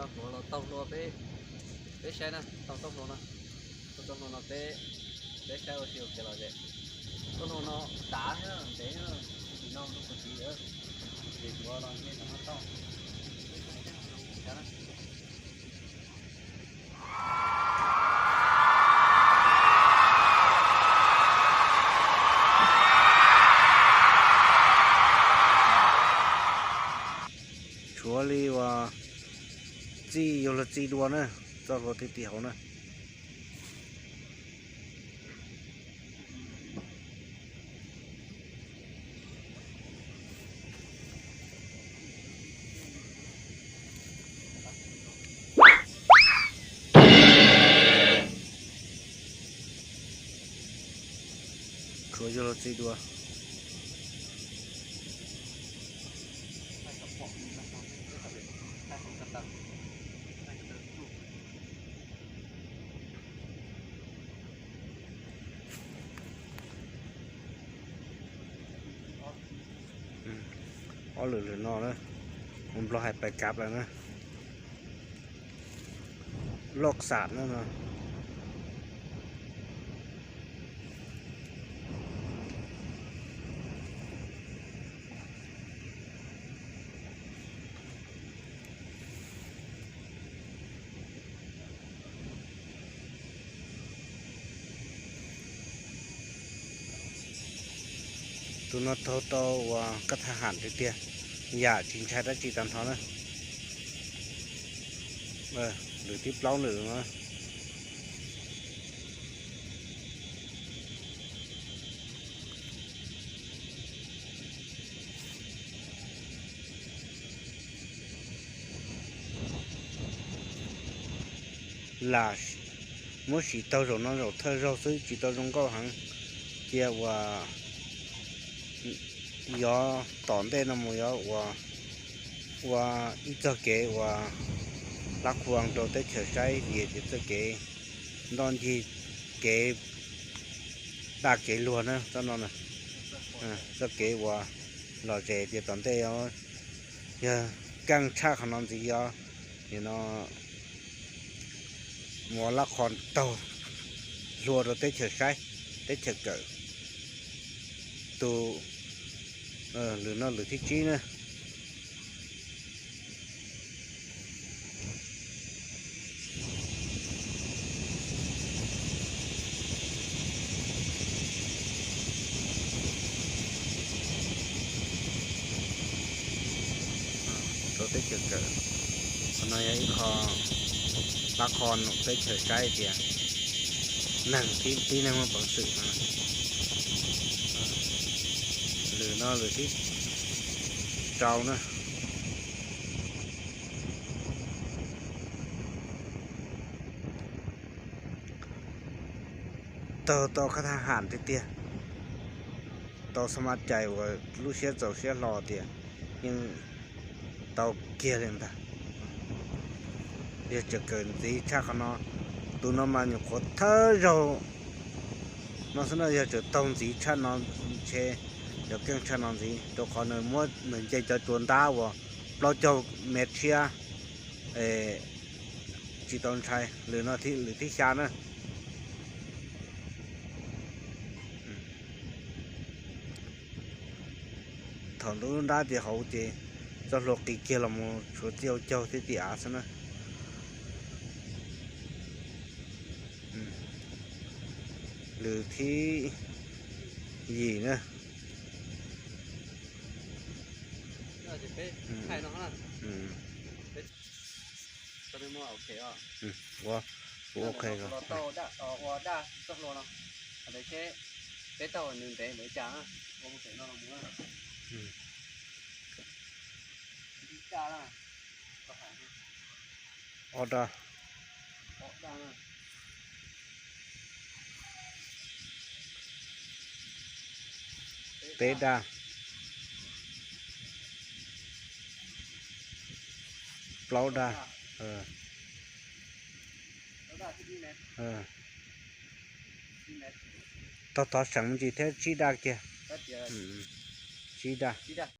Hluas los tau hlua peb, peb saib na, tau tau hlua no, tau tau hlua no peb, peb saib ua si ua ke los ze. Tau hlua no dav ntev, tsis no kuv tsis, ces kuv los nce ntawm no tau. Tshuav li uas txij, yog luag txij dua na, txoj hlua tib tim hauv na. Tshuav yog luag txij dua. Ob lwm lwm no na, ua Nplog hais pais kav lawm na. Loj xam na no. Tus no taug tau uas kab thab ham tiag tiag, yam tsis ntshai dab tsi tag nrho na. Lwm thib plaub lwm no. Lam muab siv taug zaum no zaum thawj zaug xwb tsis tau zoo nkauj heev, cia uas yog tom ntej no mus yog uas ua ib txoj kev uas lab qhuas rau teb chaws saib tias txoj kev ntoj ncig kev daj kev luag na txoj no, txoj kev uas lom zem tias tom ntej yog keej tshaj qhov no ntxiv yog nim no mus ua lab qhuas taug hlua rau teb chaws saib, teb chaws kawm. Tus lwm no lwm thib tsib na. Rau teb chaws kawm, qhov no yog ib qho lab qhuas teb chaws saib tias neeg tib neeg muaj peev xwm no. Lwm no lwm thib rau na. Taug tau kab thab ham tiag tiag, tau xab mab cai uas lub siab txaus siab hlo tias yeej tau kiag li ntag. Yog tseem kawm ntxiv tshaj qhov no, tus no mas nyuam qhuav thawj zaug no xwb na, yog tseem taug ntxiv tshaj no ntshe yuav keej tshaj no ntxiv, rau qhov nws muab nws nce cov cua ntab uas plaub caug mev tshiab tsis tau ntshai. Lwm no lwm thib xya na. Thaum ntub lub nrab tias hauv ces txoj hlua qis kiag los mus tshuav txij hauv caug thiab tim av xwb na. Lwm thib yim na. Ua, kuv ok os. Peb taug nws ntev npaum li cas na, ua mus pem no los mus na. Ob daj. Peb daj. Plaub daj. Tog tog seem me ntsis thiab tsib daj kiag. Tsib daj.